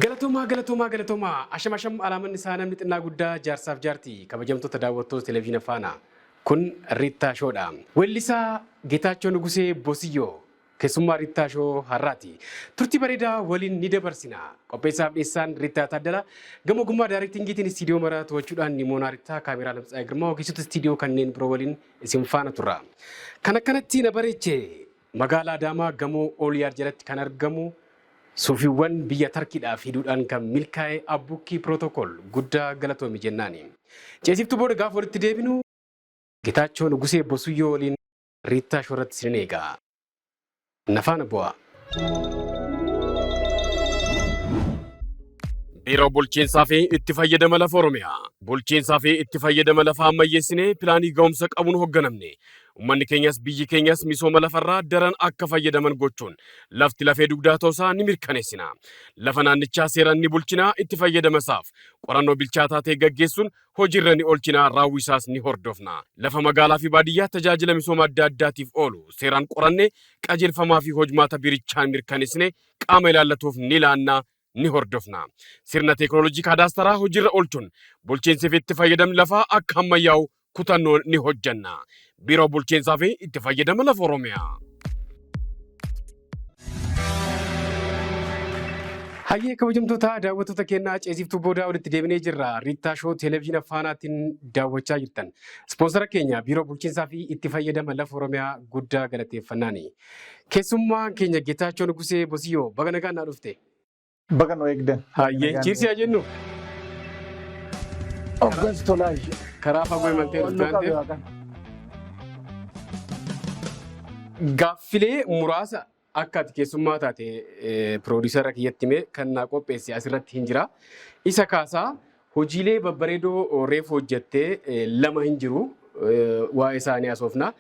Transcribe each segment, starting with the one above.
Galatoomaa, galatoomaa, galatoomaa! Asham, asham! Alaamanni isaa namni xinnaa guddaa, jaarsaaf jaartii, kabajamtoota daawwattoota televizyina Faanaa. Kun Riittaa Shoodha. Weellisaa Getaachoo Nugusee Bosiyyoo keessummaa Riittaa Shoo har'aati. Turtii bareedaa waliin ni dabarsina. Qopheessaaf dhiyeessaan Riittaa Taaddalaa, gama ogummaa daarektingiitiin istiidiyoo maraa to'achuudhaan Nimoonaa Riittaa, kaameraa Lamtsaa'ee Girmaa, ogeessota istiidiyoo kanneen biroo waliin isin faana turra. Kan akkanatti na bareeche magaalaa Adaamaa gamoo Ooliyaad jalatti kan argamu suufiiwwan biyya Tarkiidhaa fiduudhaan kan milkaa'e Abbukkii Pirootokool guddaa galatoomi jennaani. Ceesiftuu booda gaafa walitti deebinu Getaachoo Nugusee Bosuyyoo waliin Riittaa Shoo irratti isin eega. Na faana bu'aa. Biiroo Bulchiinsaa fi Itti Fayyadama Lafa Oromiyaa. Bulchiinsaa fi itti fayyadama lafaa ammayyeessinee pilaanii ga'umsa qabuun hogganamne. Uummanni keenyas biyyi keenyas misooma lafarraa daran akka fayyadaman gochuun lafti lafee dugdaa ta'uusaa ni mirkaneessina. Lafa naannichaa seeraan ni bulchina, itti fayyadama isaaf qorannoo bilchaataa ta'e gaggeessuun hojiirra ni oolchina, raawwii isaas ni hordofna. Lafa magaalaa fi baadiyyaa tajaajila misooma adda addaatiif oolu seeraan qorannee qajeelfamaa fi hojmaata biirichaan mirkaneessinee qaama ilaallatuuf ni laanna, ni hordofna. Sirna teeknooloojii kaadaastaraa hojiirra oolchuun bulchiinsi fi itti fayyadamni lafaa akka ammayyaa'u kutannoon ni hojjenna. Biiroo Bulchiinsaa fi Itti Fayyadama Lafa Oromiyaa. Hayyee, kabajamtoota daawwattoota keenyaa, ceesiftuu boodaa walitti deebinee jirra. Riittaa Shoo Televezyiina Faanaatiin daawwachaa jirtan. Ispoonsara keenya Biiroo Bulchiinsaa fi Itti Fayyadama Lafa Oromiyaa guddaa galateeffannaani. Keessummaan keenya Getaachoo Nugusee Bosiyyoo, baga nagaan naa dhufte. Baga nu eegdan. Hayyee, cheers haa jennu. Hoggansi tolaa. Karaa fagoo imaltee dhufte waan ta'eef. Gaaffilee muraasa akka ati keessummaa taate piroodiisara kiyyatti himee kan naa qopheesse asirratti hin jira. Isa kaasaa hojiilee babbareedoo reefu hojjettee lama hin jiru. Waa'ee isaanii haasofna.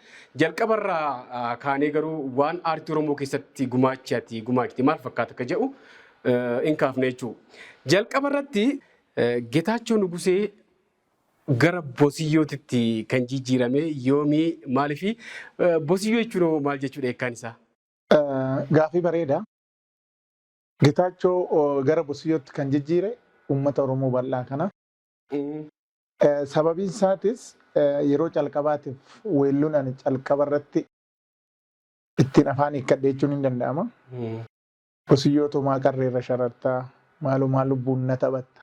Jalqabarraa kaanee garuu waan aartii Oromoo keessatti gumaachi ati gumaachite maal fakkaata akka jedhu hin kaafne jechuudha. Jalqabarratti Getaachoo Nugusee gara Bosiyyootitti kan jijjiirame yoomii, maaliifi, Bosiyyoo jechuun hoo maal jechuudha hiikkaan isaa? Gaafii bareeda. Getaachoo gara Bosiyyootti kan jijjiire uummata Oromoo bal'aa kana. Sababiin isaatis yeroo calqabaatiif weelluun ani calqaba irratti ittiin afaan hiikkadhe jechuun hin danda'ama. "Bosiyyoo tumaa qarreerra sharartaa, maalumaa lubbuun na taphatta"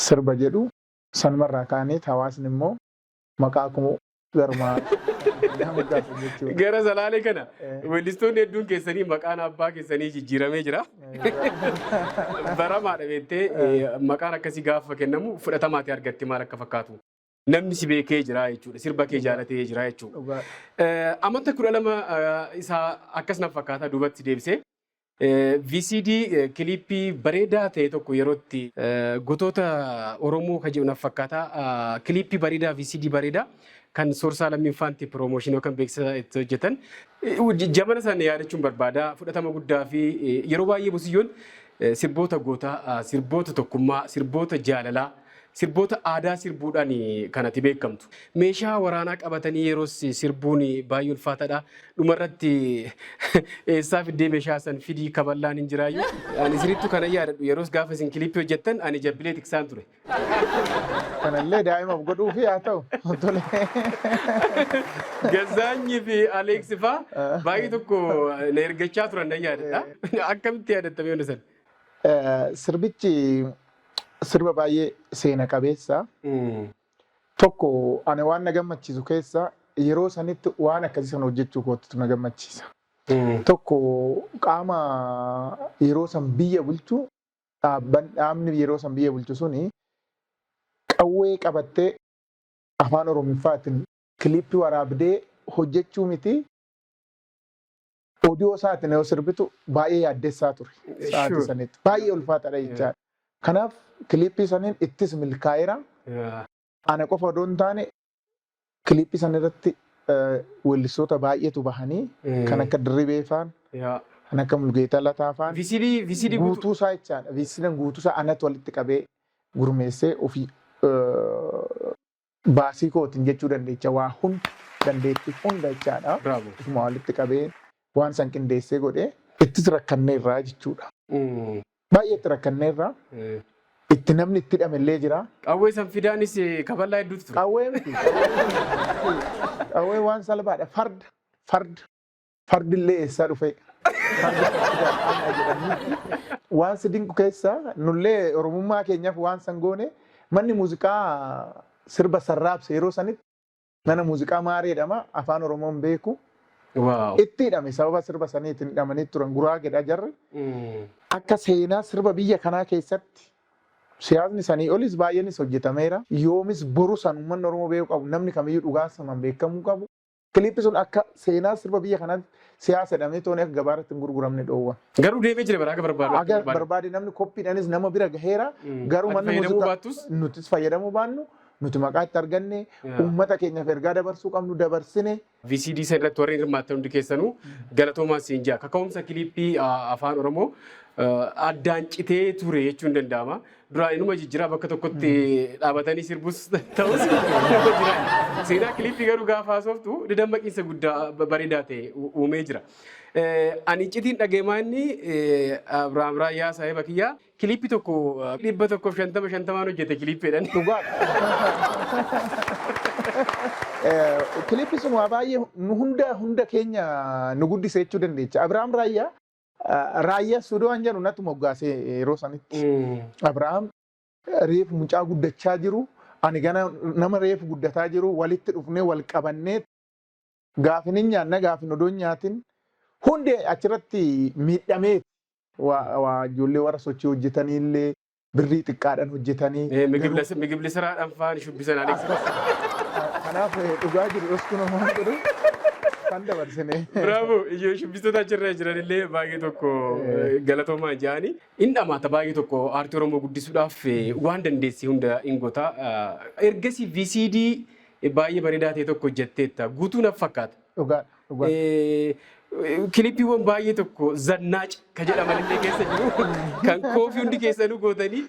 sirba jedhu sanumarraa ka'aniit hawaasni immoo maqaa koo garuma moggaasan jechuudha. Gara Salaalee kana weellistoonni hedduun keessanii maqaan abbaa keessanii jijjiiramee jira. Baramaadha beektee, maqaan akkasii gaafa kennamu fudhatamaati argatte maal akka fakkaatu. Namni si beekee jira jechuudha. Sirba kee jaalatee jira jechuudha. Dhugaa. Amanta 12 isaa akkas na fakkaata duubatti deebisee. VCD kiliippii bareedaa ta'e tokko yerootti gotoota Oromoo kan jedhu na fakkaata. Kiliippii bareedaa, VCD bareedaa kan Soorsaa Lammiinfaanti piroomooshinii yookaan beeksisa itti hojjetan. Jamana sana yaadachuun barbaada. Fudhatama guddaa fi yeroo baay'ee Bosiyyoon sirboota gootaa, sirboota tokkummaa, sirboota jaalalaa, sirboota aadaa sirbuudhaan kan ati beekamtu. Meeshaa waraanaa qabatanii yeroo sirbuun baay'ee ulfaataadha. Dhumarratti eessaa fiddee meeshaa san fidii kaballaan hin jiraayyuu. Ani sirrittu kana yaadadhu, yeroos gaafa isin kiliippii hojjettan ani jabbilee tiksaan ture. Kanallee daa'imaaf godhuufi haa ta'u. Tole. Gazaanyii fi Aleeksi faa baay'ee tokko na ergachaa turan nan yaadadha. Akkamitti yaadattame hunda sana? Sirbichi sirba baay'ee seena qabeessa. Tokko ani waan na gammachiisu keessa yeroo sanitti waan akkasii sana hojjechuu kootitu na gammachiisa. Tokko qaama yeroo san biyya bulchu, dhaabban dhaabni yeroo san biyya bulchu suni qawwee qabattee afaan Oromiffaatiin kiliippii waraabdee hojjechuu miti, odiyoo isaatiin yoo sirbitu baay'ee yaaddessaa ture. Sa'aatii sanitti baay'ee ulfaataadha jechaadha. Kanaaf kiliippii saniin ittis milkaa'eera. Ana qofa odoo hin taane kiliippii san irratti weellistoota baay'eetu bahanii, kan akka Dirribee faan, kan akka Mulgeetaa Lataa faan. VCD guutuu. Guutuu isaa jechaadha. VCDn guutuu isaa anatu walitti qabee gurmeessee ofii baasii kootiin jechuu dandeecha, waa hunda, dandeettii hunda jechaadha. Bravo. Ofuma walitti qabee waan san qindeessee godhee ittis rakkanneerraa jechuudha. Baay'ee itti rakkanneerra. Itti namni itti hidhame illee jira. Qawwee san fidaanis kaballaa hedduutu ture. Qawwee miti. Qawwee waan salphaadha. Farda. Farda. Fardi illee eessaa dhufe? Farda fidaa jedhanii. Waan si dinqu keessa nullee Oromummaa keenyaaf waan san goone, manni muuziqaa sirba sarraabse yeroo sanitti mana muuziqaa Maaree jedhama, afaan Oromoon beeku. Itti hidhame, sababa sirba saniitiin hidhamanii turan, guraagedha jarri. Akka seenaa sirba biyya kanaa keessatti siyaasni sanii olis baay'eenis hojjetameera. Yoomis boru san uummanni Oromoo beekuu qabu, namni kamiyyuu dhugaa saman beekamuu qabu. Kiliippi sun akka seenaa sirba biyya kanaatti siyaasa jedhamee tooni akka gabaa irratti hin gurguramne dhoowwa. Garuu deemee jira bara akka barbaadu. Akka barbaade namni koppiidhaanis nama bira gaheera. Garuu Ati manni fayyadamuu muuziqaa baattus? Nutis fayyadamuu baannu, nuti maqaa itti arganne, uummata keenyaaf ergaa dabarsuu qabnu dabarsine. VCD san irratti warreen hirmaattan hundi keessanuu galatoomaa siin jaa. Kaka'umsa kiliippii afaan Oromoo addaan citee ture jechuun danda'ama. Duraan inuma jijjiraa bakka tokkotti dhaabatanii sirbus ta'us inuma jira. Seenaa kiliippii garuu gaafa haasoftu dadammaqiinsa guddaa bareedaa ta'e uumee jira. Ani iccitiin dhageemaa inni Abiraam Raayyaa saahiba kiyyaa kiliippii tokko 150 50n hojjete kiliippiidhaan. Dhugaadha. Kiliippi sun waa baay'ee nu hunda hunda keenya nu guddise jechuu dandeecha. Abiraam Raayyaa, Raayyaa Suudoo waan jedhu natti moggaase yeroo sanitti. Abiraam reefu mucaa guddachaa jiru, ani gana nama reefu guddataa jiru, walitti dhufnee wal qabannee gaafin hin nyaanna, gaafin odoo hin nyaatin hundi achirratti miidhamee waa ijoollee warra sochii hojjetanii illee birrii xiqqaadhaan hojjetanii. Migibli siraadhaan faan shubbisan Alex. Kanaaf dhugaa jiru dhoskuun waan jedhu kan dabarsine. Bravo! Iyyoo shubbistoota achirra jiran illee baay'ee tokko galatoomaa jedhani. In dhamaata baay'ee tokko aartii Oromoo guddisuudhaaf waan dandeessi hunda in goota. Ergasii VCD baay'ee bareedaa ta'e tokko hojjetteetta. Guutuu naaf fakkaata. Dhugaadha. Dhugaadha. Kilippiiwwan baay'ee tokko zannaac ka jedhaman illee keessa jiru. Kan koofii hundi keessanuu gootanii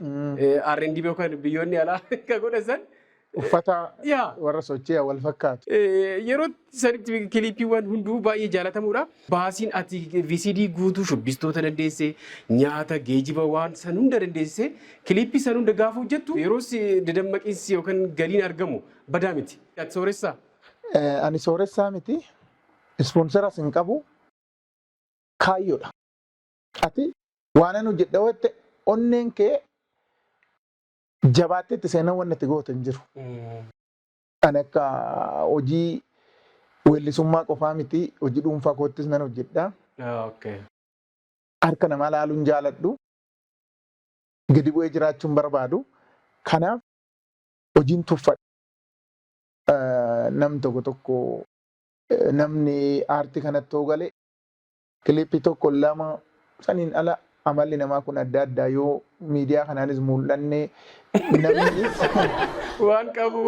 R&B yookaan biyyoonni alaa ka godhan san. Uffata warra sochii wal fakkaatu. Yeroo sanitti kiliippiiwwan hunduu baay'ee jaalatamuudha. Baasiin ati VCD guutuu shubbistoota dandeesse, nyaata, geejiba waan san hunda dandeesse, kiliippii san hunda gaafa hojjettu yeroo dadammaqiinsi yookaan galiin argamu badaa miti. Ati sooressaa? Ani sooressaa miti. Ispoonsaras hin qabu. Kaayyoodha. Ati waanan hojjedha jette onneen kee jabaattee itti seenaa wanni itti goote hin jiru. Ani akka hojii weellisummaa qofaa miti, hojii dhuunfaa koottis nan hojjedha. Harka namaa laaluun jaaladhu. Gadi bu'ee jiraachuun barbaadu. Kanaaf hojiin tuffadha. Namni tokko tokko, namni aartii kanatti hoo gale kiliippii tokko lama saniin ala amalli namaa kun adda addaa, yoo miidiyaa kanaanis mul'anne namni Waan qabu,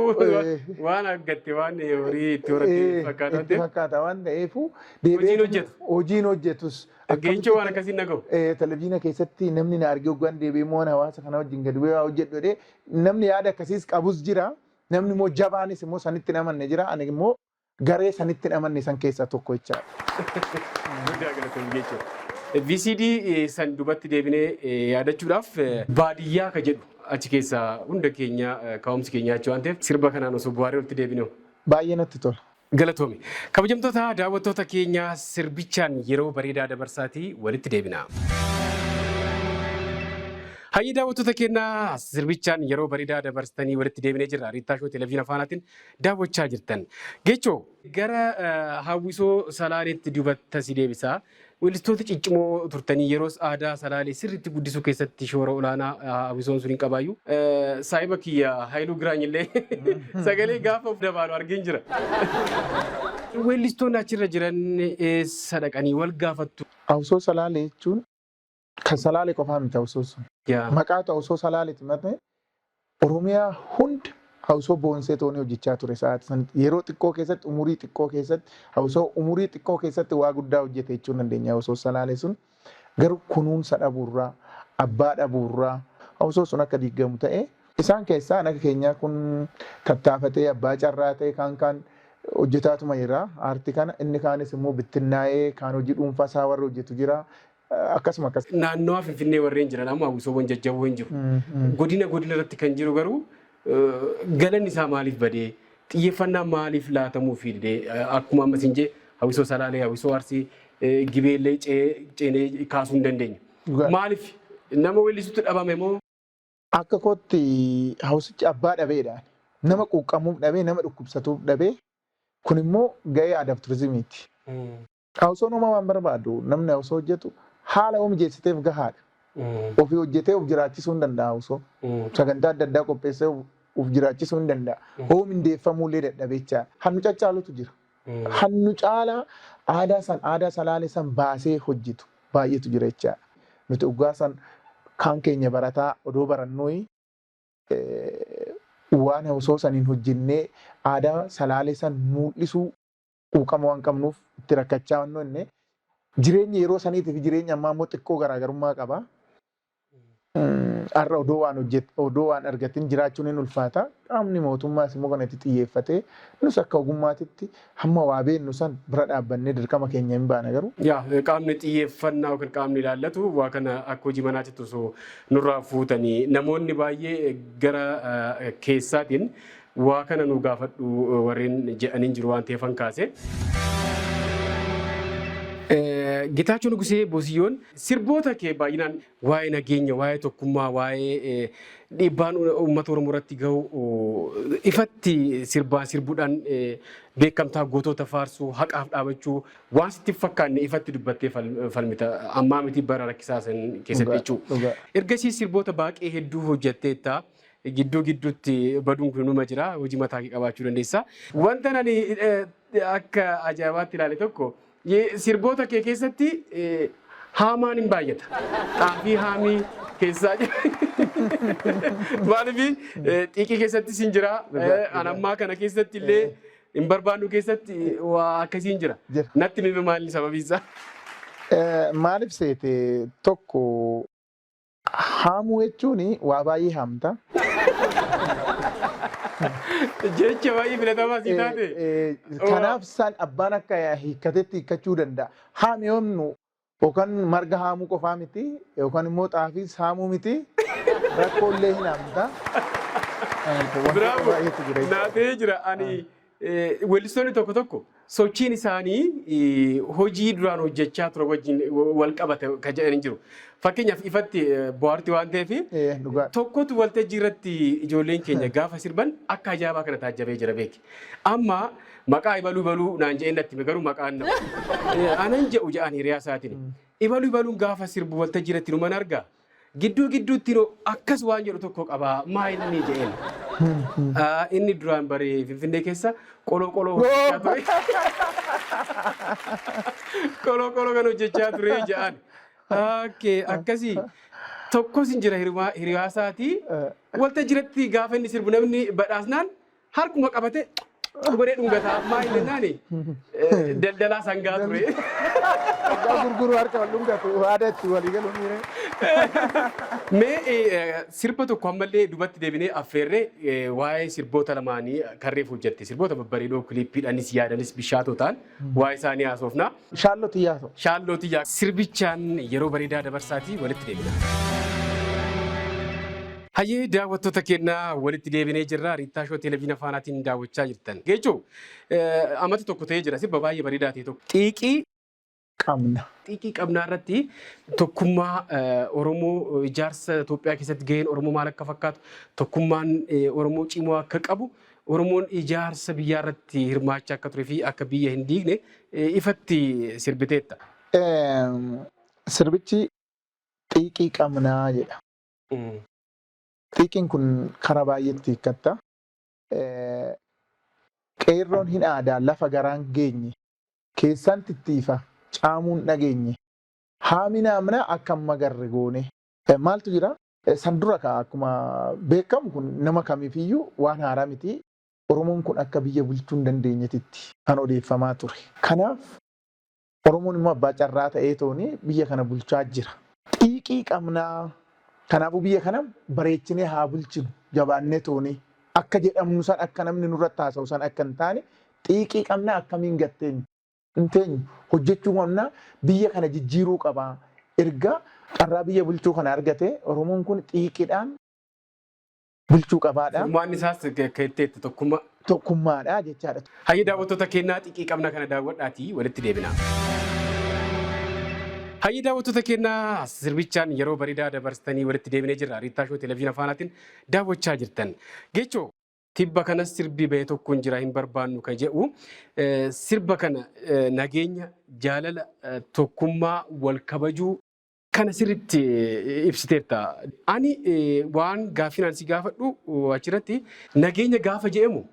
waan argatte, waan horii itti horatte fakkaata. Itti fakkaata waan ta'eef Hojiin hojjetu. Hojiin hojjetus. Geenchoo waan akkasiin dhagahu. Televizyiina keessatti namni na argee hoggaan deebi'ee immoo hawaasa kana wajjin gadi bu'ee waa hojjedhu jedhee namni yaada akkasiis qabus jira. Namni immoo jabaanis immoo sanitti hin amanne jira. Ani immoo garee sanitti hin amanne san keessaa tokko jechaadha. Guddaa galatoomii jechuudha. VCD san dubatti deebinee yaadachuudhaaf baadiyyaa ka jedhu achi keessaa hunda keenya ka'umsi keenya achi waan ta'eef sirba kanaan osoo bu'aaree walitti deebinee. Baay'ee natti tola. Galatoomi. Kabajamtoota daawwattoota keenya, sirbichaan yeroo bareedaa dabarsaatii walitti deebina. Hayyee daawwattoota keenya, sirbichaan yeroo bareedaa dabarsitanii walitti deebinee jirra. Riittaa Shoo Televezyiina Faanaatiin daawwachaa jirtan. Geechoo, gara hawwisoo Salaaleetti dubatta si deebisa. Weellistoota ciccimoo turtanii yeroos aadaa Salaalee sirriitti guddisuu keessatti shoora olaanaa hawwisoon sun hin qabaayyuu. Saahiba kiyya Haayiluu Giraany illee sagalee gaafa of dabaalu argeen jira. Weellistoonni achirra jiran eessa dhaqanii wal gaafattu? Hawwisoo Salaalee jechuun kan Salaalee qofaa miti hawwisoo sun. Maqaatu hawwisoo Salaaleeti malee Oromiyaa hunda hawwisoo boonsee toonii hojjechaa ture sa'aatii sanatti. Yeroo xiqqoo keessatti, umurii xiqqoo keessatti, hawwisoo umurii xiqqoo keessatti waa guddaa hojjete jechuu dandeenya hawwisoo Salaalee sun. Garuu kunuunsa dhabuurraa, abbaa dhabuurraa hawwisoo sun akka diigamu ta'e. Isaan keessaa akka keenyaa kun tattaafatee abbaa carraa ta'e kaan kaan hojjetaatuma jira aartii kana, inni kaanis immoo bittinnaa'ee kaan hojii dhuunfaa isaa warra hojjetu jira. Akkasuma akkas. Naannawaa Finfinnee warreen jiran amma hawwisoowwan jajjaboo hin jiru. Godina godina irratti kan jiru garuu galanni isaa maaliif badee, xiyyeeffannaa maaliif laatamuu fi didee? Akkuma amma isin jee, hawwisoo Salaalee, hawwisoo Arsii, Gibeellee ceenee kaasuu hin dandeenyu. Maaliif nama weellisutti dhabame moo? Akka kootti hawwisichi abbaa dhabeedhaan, nama quuqqamuuf dhabee, nama dhukkubsatuuf dhabee. Kun immoo gahee aadaaf turizimiiti. Hawwisoon uumaa waan barbaadu, namni hawwisoo hojjetu haala yoo mijeessiteef gahaadha. Ofii hojjetee of jiraachisuu hin danda'a hawwisoo. Sagantaa adda addaa qopheessee of jiraachisuu hin danda'a. Hoo mindeeffamuu illee dadhabee jechaadha. Hannu caccaalutu jira. Hannu caalaa aadaa san, aadaa Salaalee san baasee hojjetu baay'eetu jira jechaadha. Nuti dhugaa san kaan keenya barataa odoo barannuuyi waan hawwisoo saniin hojjennee aadaa Salaalee san mul'isuu quuqama waan qabnuuf itti rakkachaa waan inni jireenya yeroo saniitii fi jireenya ammaa immoo xiqqoo garaagarummaa qaba. Har'a odoo waan hojjet, odoo waan argatin jiraachuun hin ulfaata. Qaamni mootummaas immoo kana itti xiyyeeffatee, nus akka ogummaatitti hamma waa beennu san bira dhaabbannee dirqama keenya hin baana garuu. Yaa, qaamni xiyyeeffannaa yookiin qaamni ilaallatu waa kana akka hojii manaatti osoo nurraa fuutanii, namoonni baay'ee gara keessaatiin waa kana nu gaafadhu warreen jedhaniin jiru waan ta'eef kaase. Getaachoo Nugusee Bosiyyoon, sirboota kee baay'inaan waa'ee nageenya, waa'ee tokkummaa, waa'ee dhiibbaan uummata Oromoo irratti gahu ifatti sirbaan sirbuudhaan beekamtaa, gootota faarsuu, haqaaf dhaabachuu, waan sitti fakkaanne ifatti dubbattee falmita. Ammaa miti, bara rakkisaa san keessatti jechuudha. Ergasii sirboota baay'ee hedduu hojjetteetta. Gidduu gidduutti baduun kun numa jira. Hojii mataa kee qabaachuu dandeessa. Wanta ani akka ajaa'ibaatti ilaale tokko, sirboota kee keessatti haamaan hin baay'ata. Xaafii haamii keessaa jira. Maaliif xiiqii keessattis hin jira. An ammaa kana keessatti illee hin barbaannu keessatti waa akkasii hin jira. Natti mime, maali sababiin isaa? Maaliif seete, tokko haamuu jechuun waa baay'ee haamta. Jecha baay'ee filatamaa sii taate. Kanaaf san abbaan akka hiikkatetti hiikkachuu danda'a. Haami yoomnu yookaan marga haamuu qofaa miti, yookaan immoo xaafiis haamuu miti, rakkoolee hin haamta. Bravo! Naatee jira. Ani weellistoonni tokko tokko sochiin isaanii hojii duraan hojjechaa ture wajjin wal qabate kan jedhan hin jiru. Fakkeenyaaf ifatti bohaartii waan ta'eef tokkotu waltajjii irratti ijoolleen keenya gaafa sirban akka ajaa'ibaa kana taajjabee jira beeki. Amma maqaa ibaluu ibaluu naan jedhee natti hime, garuu maqaan nama. Anan jedhu jedhan hiriyaa isaatiin. Ibaluu ibaluun gaafa sirbu waltajjii irratti numan argaa. Gidduu gidduutti akkas waan jedhu tokko qaba, maa inni jedheen. Inni duraan bare Finfinnee keessa qoloo qoloo hojjechaa ture. Qoloo qoloo kan hojjechaa ture jedhan. Okay, akkasii. Tokkos hin jira, hiriyaa isaatii. Waltajjii irratti gaafa inni sirbu namni badhaasnaan harkuma qabate godhee dhungataa, maa inni jennaani daldalaa sangaa ture. Sangaa gurguruu, harka wal dhungatu, aadaa itti walii galu miire. Mee sirba tokko ammallee dubatti deebinee affeerree waa'ee sirboota lamaanii karreef hojjette, sirboota babbareedoo kiliippiidhaanis yaadanis bishaatoo ta'an, waa'ee isaanii haasofna. Shaalloo xiyyaa ta'u. Shaalloo xiyyaa sirbichaan yeroo bareedaa dabarsaatii walitti deebina. Hayyee, daawwattoota keenyaa, walitti deebinee jirra. Riittaa Shoo Televiziyoona Faanaatiin daawwachaa jirtan. Geechoo, amata tokko ta'ee jira, sirba baay'ee bareedaa ta'e tokko. Xiiqii qabna. Xiiqii qabnaa irratti tokkummaa Oromoo, ijaarsa Itoophiyaa keessatti gaheen Oromoo maal akka fakkaatu, tokkummaan Oromoo cimoo akka qabu, Oromoon ijaarsa biyyaa irratti hirmaachaa akka turee fi akka biyya hin diigne ifatti sirbiteetta. Sirbichi "Xiiqii qabnaa" jedha. Xiiqiin kun karaa baay'eetti hiikkatta. Qeerroon hin aadaa lafa garaan geenye, keessaan tittiifa caamuun dhageenye, haamina amna akka amma garre goone. Maaltu jira? San dura akkuma beekamu kun nama kamiifiyyuu waan haaraa miti. Oromoon kun akka biyya bulchuu hin dandeenyetitti kan odeeffamaa ture. Kanaaf Oromoon immoo abbaa carraa ta'ee tooni biyya kana bulchaa jira. Xiiqii qabnaa. Kanaafuu biyya kana bareechinee haa bulchinu, jabaannee tooni. Akka jedhamnu san, akka namni nurratti haasa'u san akka hin taane, xiiqii qabnaa, akkamiin gatteenyu. Hin teenyu, hojjechuu qabnaa, biyya kana jijjiiruu qabaa. Erga carraa biyya bulchuu kana argate Oromoon kun xiiqiidhaan bulchuu qabaadha. Furmaanni isaas akka jetteetti tokkummaa. Tokkummaadha jechaadha. Hayyee daawwattoota keenyaa xiiqii qabna kana daawwadhaatii walitti deebina. Hayyee daawwattoota keenyaa sirbichaan yeroo bareedaa dabarsitanii walitti deebinee jirra. Riittaa Shoo Televezyiina Faanaatiin daawwachaa jirtan. Geechoo tibba kanas sirbi bahe tokko hin jira hin barbaannu kan jedhu sirba kana nageenya, jaalala, tokkummaa, wal kabajuu kana sirriitti ibsiteerta. Ani waan gaaffiin si gaafadhu achirratti nageenya gaafa jedhamu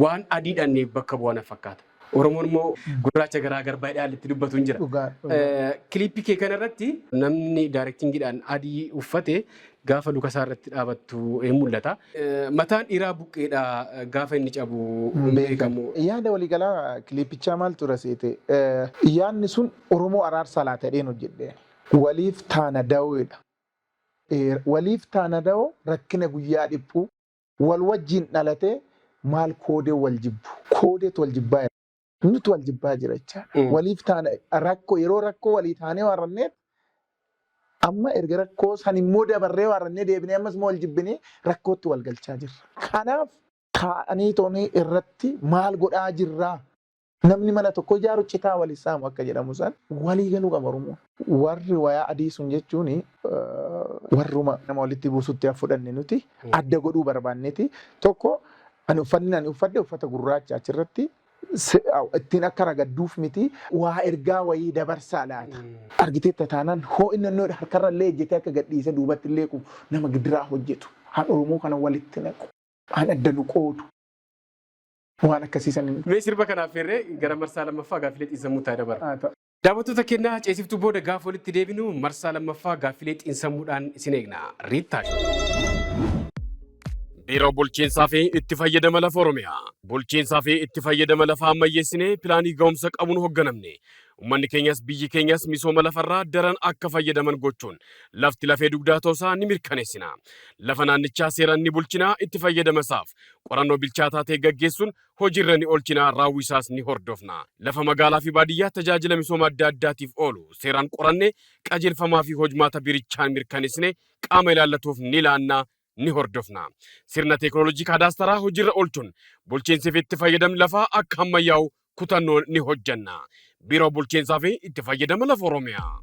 waan adiidhaan bakka bu'aa na fakkaata. Oromoon immoo gurraacha garaa garbaadhaan itti dubbatu hin jira. Kiliippii kee kanarratti namni directingiidhaan adii uffate gaafa luka isaa irratti dhaabattu hin mul'ata. Mataan dhiiraa buqqeedha gaafa inni cabu hin beekamu. Yaada waliigalaa kiliippichaa maal ture seete? Yaadni sun Oromoo araarsaa laata jedheen hojjedhe. Waliif taana da'oodha. Waliif taana da'oo rakkina guyyaa dhiphuu wal wajjin dhalatee maal koodee wal jibbu. Koodeetu wal jibbaa jira. Nuti wal jibbaa jira jechaadha. Waliif taana rakkoo yeroo rakkoo walii taanee warranneef amma erga rakkoo san immoo dabarree warrannee deebinee ammas immoo wal jibbinee rakkootti wal galchaa jirra. Kanaaf taa'anii toonii irratti maal godhaa jirraa? Namni mana tokko ijaaru citaa wal saamu akka jedhamu san walii galuu qaba Oromoon. Warri wayaa adii sun jechuun warruma nama walitti buusutti haa fudhanne nuti adda godhuu barbaanneeti. Tokko ani uffanni ani uffadhe uffata gurraacha achirratti ittiin akka ragadduuf miti waa ergaa wayii dabarsaa laata. Argiteetta taanaan hoo inni innoo harkarra illee ejjetee akka gadhiisee duubatti illee qubu nama gidiraa hojjetu. Haan Oromoo kana walitti naqu. Haan adda nu qoodu. Waan akkasii san. Mee sirba kanaaf feerree gara marsaa lammaffaa gaaffilee xiinsammuu ta'a dabarra. Daawwattoota keenyaa ceesiftuu booda gaafa walitti deebinu marsaa lammaffaa gaaffilee xiinsammuudhaan isin eegna. Riittaa. Biiroo Bulchiinsaa fi Itti Fayyadama Lafa Oromiyaa. Bulchiinsaa fi itti fayyadama lafaa ammayyeessinee pilaanii ga'umsa qabuun hoogganamne. Uummanni keenyas biyyi keenyas misooma lafarraa daran akka fayyadaman gochuun lafti lafee dugdaa ta'uusaa ni mirkaneessina. Lafa naannichaa seeraan ni bulchina itti fayyadama isaaf qorannoo bilchaataa ta'e gaggeessuun hojiirra ni oolchina raawwii isaas ni hordofna. Lafa magaalaa fi baadiyyaa tajaajila misooma adda addaatiif oolu seeraan qorannee qajeelfamaa fi hojmaata biirichaan mirkaneessine qaama ilaallatuuf ni laanna ni hordofna. Sirna teekinooloojii kaadaastaraa hojiirra oolchuun bulchiinsi fi itti fayyadamni lafaa akka ammayyaa'u kutannoon ni hojjenna. Biiroo Bulchiinsaa fi Itti Fayyadama Lafa Oromiyaa.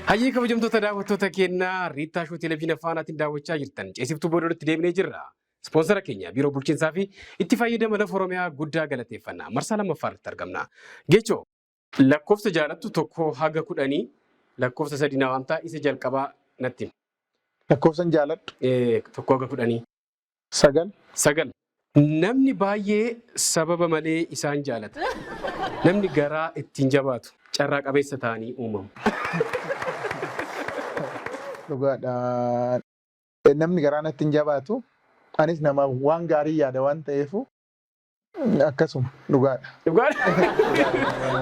Hayyee kabajamtoota daawwattoota keenyaa Riittaa Shoo Televezyiina Faanaatiin daawwachaa jirtan ceesiftuu booda walitti deebinee jirra. Ispoonsara keenya Biiroo Bulchiinsaa fi Itti Fayyadama Lafa Oromiyaa guddaa galateeffanna. Marsaa lammaffaa irratti argamna. Geechoo lakkoofsa jaalattu 1 haga 10 lakkoofsa sadi na waamtaa isa jalqabaa natti himi. Lakkoofsan jaaladhu. 1 haga 10. 9. 9. Namni baay'ee sababa malee isaan jaalata. Namni garaa ittiin jabaatu carraa qabeessa ta'anii uumamu. Dhugaadha. Namni garaa natti hin jabaatu. Anis nama waan gaarii yaada waan ta'eef akkasuma dhugaadha. Dhugaadha.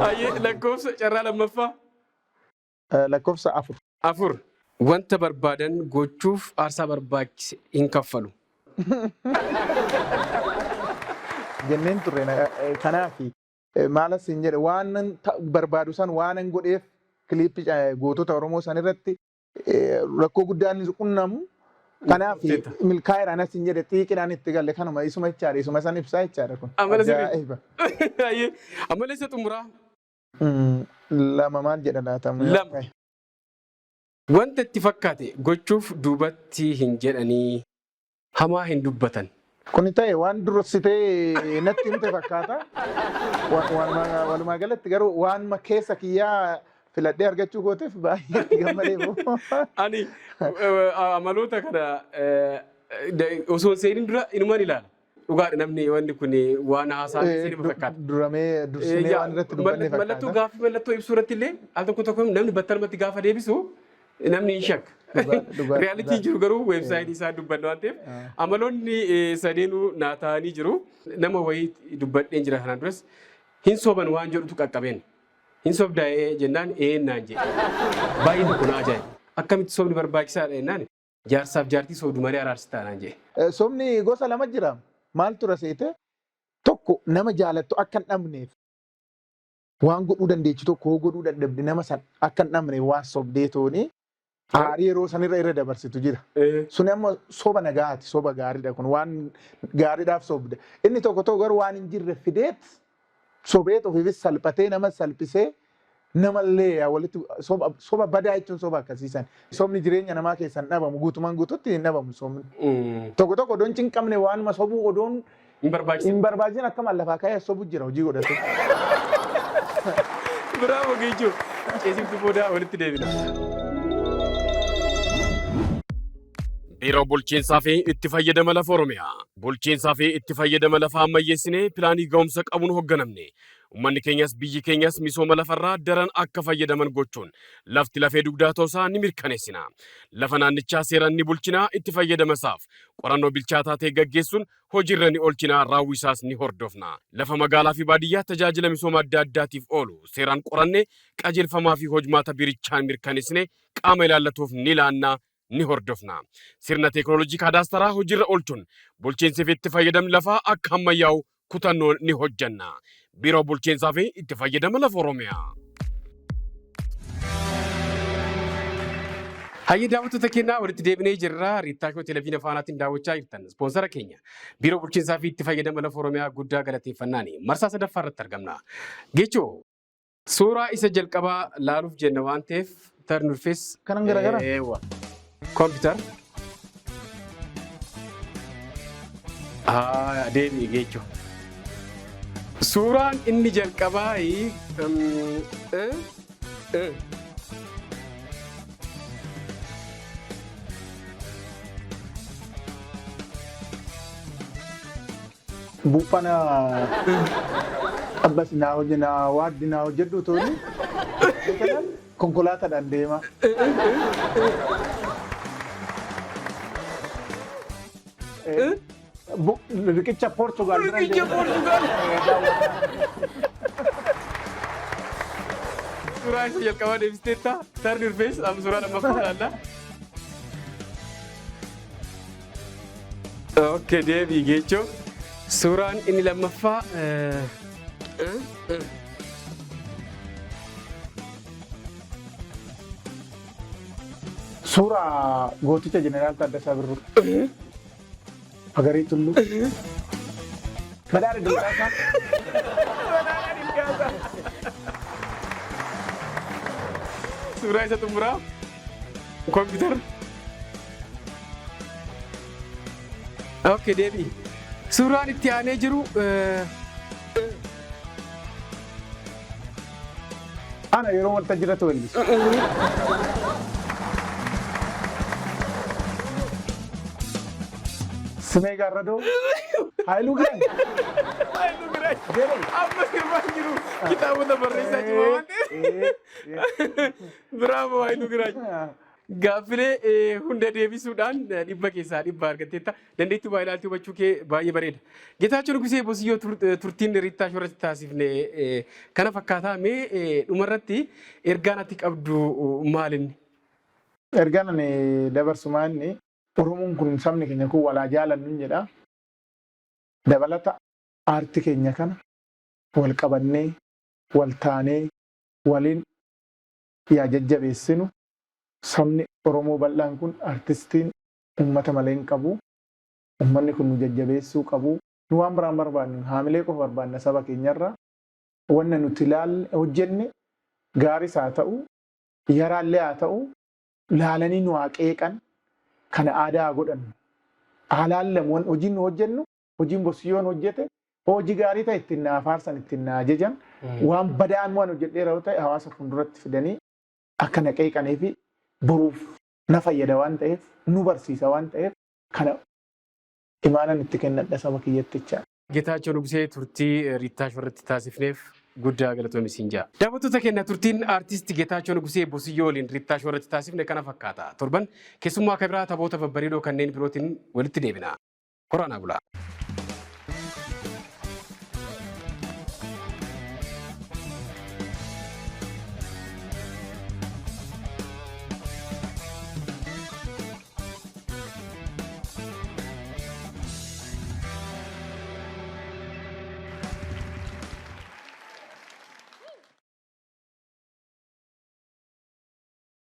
Hayyee lakkoofsa carraa lammaffaa. Lakkoofsa 4. 4. Wanta barbaadan gochuuf aarsaa barbaachise hin kaffalu. Jenneen turre kanaaf maalas hin jedhe waan barbaadu san waan godheef kiliippii gootota Oromoo san irratti rakkoo guddaan qunnamu. Kanaaf milkaa'eera anas hin jedhe xiiqidhaan itti galle kanuma isuma jechaadha isuma san ibsaa jechaadha kun. Amala sirrii. Hayyee amala isa xumuraa. 2 maal jedha laata? 2. Wanta itti fakkaate gochuuf duubatti hin jedhanii hamaa hin dubbatan. Kuni ta'e waan dursitee natti himte fakkaata. Walumaa galatti garuu waan keessa kiyyaa filadhee argachuu kootiif baay'ee itti gammadeefu. Ani amaloota kana osoo hin seenin dura inuman ilaala. Dhugaadha namni wanni kun waan haasaa seenima fakkaata. Duramee dursinee waan irratti dubbanne fakkaata. Mallattoo gaaffii mallattoo ibsuu irratti illee al tokko tokko namni battalumatti gaafa deebisu namni hin shakka. Realityn jiru garuu weebsaayitii isaa dubbanna waan ta'eef amaloonni sadeenuu naa ta'anii jiru. Nama wayii dubbadheen jira kanaan duras hin soban waan jedhutu qaqqabeen. Hin sobdaa'ee jennaan ee naan jedhe. Baay'ee tokko na ajaa'iba. Akkamitti sobni barbaachisaadha jennaan jaarsaaf jaartii sobdu malee araarsitaa naan jedhe. Sobni gosa lama jira. Maal tura seete? Tokko nama jaalattu akka hin dhabneef. Waan godhuu dandeechu tokko hoo godhuu dadhabde nama san akka hin dhabne waan sobdee tooni aarii yeroo sanirra irra dabarsitu jira. Suni amma soba nagaati, soba gaariidha kun waan gaariidhaaf sobda. Inni tokko tokko garuu waan hin jirre fideet sobeet ofiifis salphatee nama salphisee namallee walitti soba, soba badaa jechuun soba akkasiisan. Sobni jireenya namaa keessa hin dhabamu, guutumaan guututti hin dhabamu sobni. Tokko tokko odoon cinqamne waanuma sobuu odoon Hin barbaachisu. hin barbaachisin akka lafaa ka'ee sobu jira hojii godhate. Bravo Geechoo. Ceesiftuu booda walitti deebina. Biiroo Bulchiinsaa fi Itti Fayyadama Lafa Oromiyaa. Bulchiinsaa fi itti fayyadama lafaa ammayyeessinee pilaanii ga'umsa qabuun hoogganamne. Uummanni keenyas biyyi keenyas misooma lafarraa daran akka fayyadaman gochuun lafti lafee dugdaa ta'uusaa ni mirkaneessina. Lafa naannichaa seeraan ni bulchina, itti fayyadama isaaf qorannoo bilchaataa ta'e gaggeessuun hojiirra ni oolchina, raawwii isaas ni hordofna. Lafa magaalaa fi baadiyyaa tajaajila misooma adda addaatiif oolu seeraan qorannee qajeelfamaa fi hojmaata biirichaan mirkaneessine qaama ilaallatuuf ni laanna, ni hordofna. Sirna teekinooloojii kaadaastaraa hojiirra oolchuun bulchiinsi fi itti fayyadamni lafaa akka ammayyaa'u kutannoon ni hojjenna. Biiroo Bulchiinsaa fi Itti Fayyadama Lafa Oromiyaa. Hayyee daawwattoota keenyaa, walitti deebinee jirra. Riittaa Shoo Televiziyoona Faanaatiin daawwachaa jirtan. Ispoonsara keenya Biiroo Bulchiinsaa fi Itti Fayyadama Lafa Oromiyaa guddaa galateeffannaani. Marsaa sadaffaa irratti argamna. Geechoo, suuraa isa jalqabaa laaluuf jenna waan ta'eef tarnurfis. Kanan garagara? Eewwa. Kompiitar. Haa, deebi'i Geechoo. Suuraan inni jalqabaa Buuphana abbas naa hojje naa waaddi naa hojjedhu tooni konkolaataadhaan deema. Riqicha Poorchugaal bira Riqicha deema. Poorchugaal. Suuraa isa jalqabaa deebisteetta. Tarni urfees amma suuraa lammaffaa ilaalla. Okay, deebii Geechoo. Suuraan inni lammaffaa Suuraa gooticha Jeneraal Taaddasaa Birruu. Fagarii Tulluu. Badhaadha Dilqaasaa. Suuraa isa xumuraa. Kompiitara. Okay, deebii. Suuraan itti aanee jiru Ana yeroo waltajjii irratti weellisu. Simee Gaarradoo. Haayiluu Giraany. Haayiluu Giraany. Jedhe. Amma sirbaa jiru kitaabota barreessaa jiru waan ta'eef. Bravo Haayiluu Giraany. Gaaffilee hunda deebisuudhaan 100% argatteetta. Dandeettii waa ilaaltee hubachuu kee baay'ee bareeda. Getaachoo Nugusee Bosiyyoo, turtiin Riittaa Shoorratti taasifne kana fakkaataa. Mee dhumarratti ergaan ati qabdu maalinni? Ergaan ani dabarsu maanni, Oromoon kun, sabni keenya kun walaa jaalannu jedha. Dabalata aartii keenya kana wal qabannee, wal taanee, waliin yaa jajjabeessinu. Sabni Oromoo bal'aan kun artistiin uummata malee hin qabu. Uummanni kun nu jajjabeessuu qabu. Nu waan biraan barbaannu, haamilee qofa barbaanna saba keenyarraa. Wanna nuti ilaalle hojjenne gaaris haa ta'u, yaraallee haa ta'u, laalanii nu haa qeeqan, kana aadaa haa godhannu. Haa laallamu hojiin nu hojjennu, hojiin Bossiyyoon hojjete hojii gaarii ta'e ittiin naa faarsan, ittiin naa ajajan, waan badaan waan hojjedheera yoo ta'e hawaasa fuulduratti fidanii akka na qeeqanii fi boruuf na fayyada waan ta'eef, nu barsiisa waan ta'eef, kana imaanan itti kennadha saba kiyyattichaa. Getaachoo Nugusee, turtii Riittaa Shoorratti taasifneef guddaa galatoomi siin jaa. Daawwattoota keenya, turtiin aartisti Getaachoo Nugusee Bosiyyoo waliin Riittaa Shoorratti taasifne kana fakkaata. Torban keessummaa kabiraa taphoota babbareedoo kanneen birootiin walitti deebina. Horaanaa bulaa.